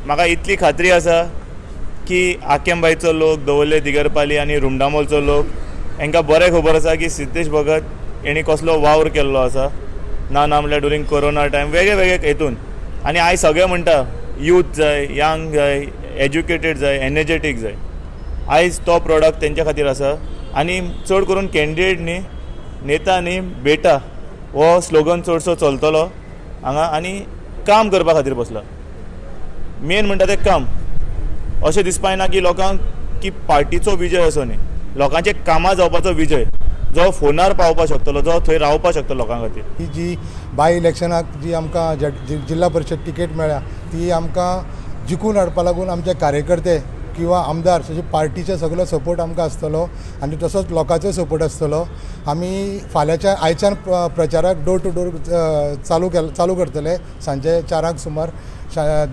म्हाका इतली खात्री आसा की आकेमबायचो लोक, दवर्ले दिगरपाली आनी रुमडामोलचो लोक हांकां बरें खबर आसा की सिद्धेश भगत हेणी कसलो वावर केल्लो आसा. ना ना म्हणल्यार ड्युरींग कोरोना टायम वेगळे वेगळे हेतून. आनी आयज सगळे म्हणटा यूथ जाय, यंग जाय, एज्युकेटेड जाय, एनर्जेटीक जाय. आयज तो प्रोडक्ट तेंच्या खातीर आसा. आनी चड करून कॅन्डिडेट न्ही, नेता न्ही, बेटा हो स्लोगन चडसो चलतलो हांगा. आनी काम करपा खातीर बसला. मेन म्हणटा तें काम. अशें दिसपा ना की लोकांक की पार्टीचो विजय असो न्ही, लोकांचे कामां जावपाचो विजय, जो फोनार पावपाक शकतलो, जो थंय रावपाक शकतलो लोकां खातीर. ही जी बाय इलेक्शनाक जी आमकां जिल्हा परिशद तिकेट मेळ्ळ्या ती आमकां जिखून हाडपा लागून आमचे कार्यकर्ते किंवा आमदार तशें पार्टीचो सगळो सपोर्ट आमकां आसतलो आनी तसोच लोकांचो सपोर्ट आसतलो. आमी फाल्यांच्या आयच्यान प्रचाराक डोर टू डोर चालू करतले. सांजे 4 सुमार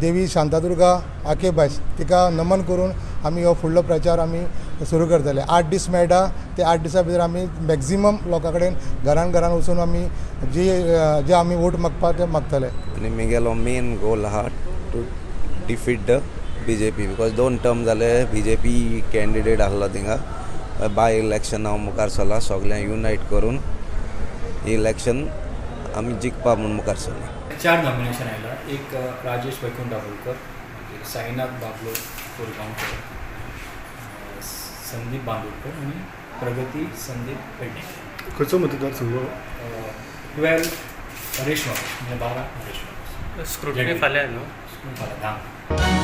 देवी शांतादुर्गा आके बायस तिका नमन करून आमी हो फुडलो प्रचार आमी सुरू करतले. 8 दीस मेळटा ते 8 दिसां भितर आमी मॅक्झिमम लोकां कडेन घरान घरान वचून आमी जी जे आमी वोट मागपा ते मागतले. आनी म्हगेलो मेन गोल आहा to defeat the BJP, because 2 term जाले बीजेपी कॅन्डिडेट आहलो थिंगा. बाय इलेक्शन हांव मुखार सरला, सगळ्यांक युनायट करून इलेक्शन आमी जिखपा म्हूण मुखार सरला. 4 नॉमिनेशन आयला. एक राजेश वैकुंठ दाभोलकर, मागीर साईनाथ बाबलो कोरगांवकर, संदीप बांदोडकर आनी प्रगती संदीप पेडणेकर. खंयचो मतदारसंघ? 12 हरेश मावस, म्हणजे 12 हरेश मावस. स्क्रुटनी फाल्यां न्हू? फाल्यां 10.